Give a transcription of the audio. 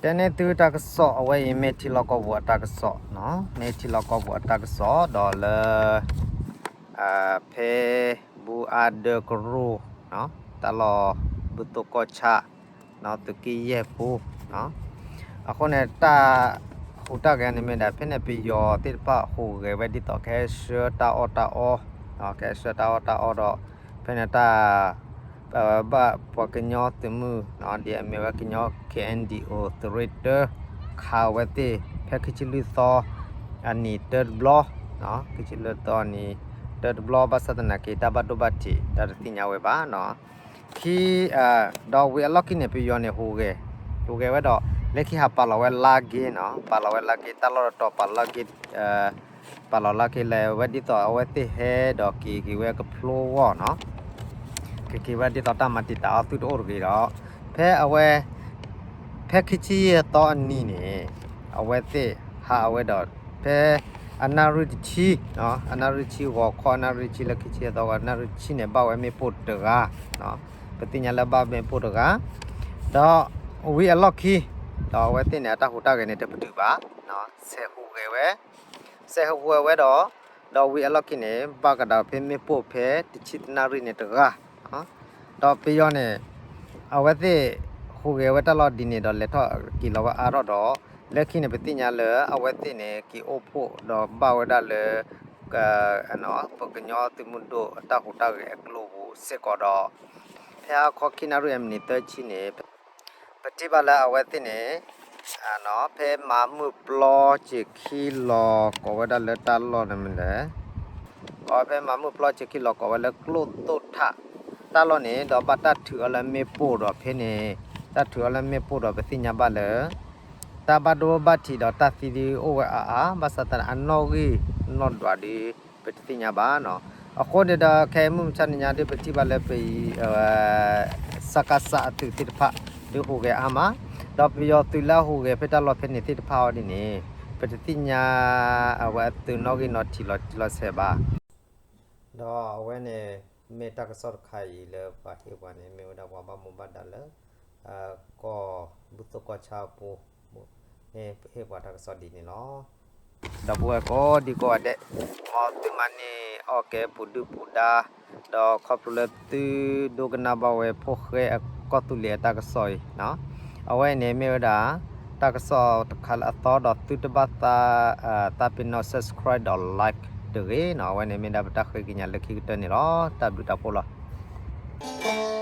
တဲန့ၢ်သုတၢ်ကစီၣ်အဝဲအံၤ မ့ၢ်ထံလီၢ်ကီၢ်ပူၤအတၢ်ကစီၣ်, မ့ၢ်ထံလီၢ်ကီၢ်ပူၤအတၢ်ကစီၣ်ဒီးလၢ ဖဲ ဘူအါဒၢကရိၢ် တၢ်လီၢ် ဘူၣ်သိကီၢ်ဆၣ် သုးက့ယဲၢ်ပူၤ, အဃိန့ၣ် တၢ်ဟူးတၢ်ဂဲၤန့ၣ်မ့ၢ်ဒၣ် ဖဲန့ၣ်ပယီၤသ့ၣ်တဖၣ်ဟူးဂဲၤဝဲဒ်သိး ကဟဲဆှၢတၢ်အီၣ်တၢ်အီ, ကဟဲဆှၢတၢ်အီၣ်တၢ်အီဒီး ဖဲန့ၣ်တၢ် ဘၣ်ပှၤကညီသုးမုၢ် ဒ်အမ့ၢ်ဝဲကညီ KNDO သုးရ့ၣ်တၢ ခးဝဲသ့ၣ် ဖဲခံဆံလွံၢ်သီ အနံၤတၢတဘျီ, ခံဆံလွံၢ်သီအနံၤ တၢတဘျီ ဘၣ်ဆၣ်သနာ်က့ တၢ်ဘၣ်ဒိဘၣ်ထံး တၢ်တသ့ၣ်ညါဝဲဘၣ်. ခံ ဒီးဝံၤအလီၢ်ခံန့ၣ် ပယီၤန့ၣ် ဟူးဂဲၤဝဲဒီး လၢခံဟးပာ်လီၤဝဲလါက့နီၤ, ပာ်လီၤဝဲလါက့ တၢ်လီၢ်တတီၤပာ်လီၤက့ ပာ်လီၤလါက့လဲၤဝဲဒ်သိးအဝဲသ့ၣ်ဟဲဒီးက့ၤက့ၤဝဲကဖျိဂီၢ်နီၤ, က့ၤက့ၤဝဲဒ်သိးတၢ်မၤတံာ်တာ်အီၤသုတအိၣ်တဂ့ၤဒီး ဖဲအဝဲ ဖဲခံဆံယဲၢ်သီအနံၤန့ၣ် အဝဲသ့ၣ်ဟးအဝဲဒီး ဖဲအနၣ်ရံၣ်တဆံ, အနၣ်ရံၣ်တဆံဂီၤခီ အနၣ်ရံၣ်တဆံလၢခံဆံယဲၢ်သီဂီၤ အနၣ်ရံၣ်တဆံန့ၣ် ဘၣ်ဝဲမ့ၣ်ပိၢ်တဂၤ, ပသ့ၣ်ညါလၢဘၣ်မ့ၣ်ပိၢ်တဂၤ, ဒီးဝံၤအလီၢ်ခံ ဒီးအဝဲသ့ၣ်န့ၣ် အတၢ်ဟူးတၢ်ဂဲၤန့ၣ် တပတုာ်ဘၣ်, ဆဲးဟူးဂဲၤဝဲ ဆဲးဟူးဂဲၤဝဲဒီး ဒီးဝံၤအလီၢ်ခံန့ၣ် ဘၣ်ကဒီးဖဲမ့ၣ်ပိၢ်ဖဲတဆံတနၣ်ရံၣ်န့ၣ်တဂၤ, ဒီးပယီၤန့ၣ် အဝဲသ့ၣ်ဟူးဂဲၤဝဲတၢ်လီၢ်ဒ်န့ၣ်ဒီး လဲၤထီၣ်က့ၤလီၤဝဲအါထီၣ်ဒီး လၢခံန့ၣ် ပသ့ၣ်ညါလၢအဝဲသ့ၣ်န့ၣ် က့ၤအိၣ်ဖှိၣ်ဒီးဘၣ်ဝဲဒၣ်လၢ ပကညီသုးမုၢ်ဒိၣ်အတၢ်ဟူးတၢ်ဂဲၤအကျိပူၤစ့ၢ်ကီးဒီး ဖဲဟါခီခံနၣ်ရံၣ်အမံးနံးသၢဆံန့ၣ် ပထံၣ်ဘၣ်လၢအဝဲသ့ၣ်န့ၣ် ဖဲမၤမုၢ်ပျီစ့ၤခံလီၤကိးဝဲဒၣ်လၢတၢ်လီၢ်န့ၣ်မ့ၢ်လဲၣ်, ကိးဖဲမၤမုၢ်ပျီစ့ၤခံလီၤကိးဝဲလၢကျိၣ်သိၣ်ထၣ် တၢ်လီၢ်န့ၣ် ဒီးဘၣ်တၢ်ထုးအီၤလၢမ့ၣ်ပိၢ်ဒီးဖဲန့ၣ် တၢ်ထုးအီၤလၢမ့ၣ်ပိၢ်ဒီးပသ့ၣ်ညါဘၣ်လၢ တၢ်ဘၣ်ဒိဘၣ်ထံးဒီးတၢ်သံဒုအိၣ်ဝဲအါအါ ဘၣ်ဆၣ်သနာ်က့အနီၢ်ဂံၢ်နီၢ်ဒွးဒု ပတသ့ၣ်ညါဘၣ်နီၤ. အဃိန့ၣ်ဒီး ခဲအံၤမုၢ်မဆါတနံၤညါဒု ပထံၣ်ဘၣ်လၢပ စကစ အသုးသ့ၣ်တဖၣ် ဒုဟူးဂဲၤအါမး, ဒီးပယီၤသုးလၢအဟူးဂဲၤဖဲတၢ်လီၢ်ဖဲန့ၣ်သ့ၣ်တဖၣ်အီၤဒ်န့ၣ် ပတသ့ၣ်ညါအဝဲအသုးနီၣ်ဂံၢ်နီၣ်ထံးလီၤတံၢ်လီၤဆဲးဘၣ်. ဒီးအဝဲန့ၣ် မ့ၢ်တၢ်ကစီၣ်တခါအံၤလၢပှၤဟ့ၣ်ပှၤန့ၣ် မ့ၢ်ဝဲဒၣ်ပှၤဘၣ်မူဘၣ်ဒါလၢ ကီၢ်ဘူၣ်သိကီၢ်ဆၣ်အပူၤ န့ၣ် ပဟ့ၣ်ပှၤတၢ်ကစီၣ်ဒ်န့ၣ်လီၤ. ဒီပုၢ်ဝဲၢ်ကိးဒံကိးဂၤဒဲး, မ်သုမၤန့ၢ်အီၣ်ကဲပူၤဒုၣ်ပူၤဒါ, ဒီးခီဖျိလၢသုဒိကနၣ်ဘၣ်ဝဲဖိၣ်ဃဲအကီၢ်သူလ့ၤအတၢ်ကစီၣ်အံၤ, အဝဲအံၤန့ၣ်မ့ၢ်ဝဲဒၣ် တၢ်ကစီၣ်တခါလၢအသီဒီးသုတဘၣ်သး သးပ့ၤနီၣ် subscribe ဒီး like တဂ့ၤနီၤ. အဝဲန့ၣ်မ့ၢ်ဒၣ်ပတၢ်ဃ့ကညးလၢခံကတၢၢ်န့ၣ်လီၤ. တၢ်ဘျုးတၢ်ဖှိၣ်လီၤ.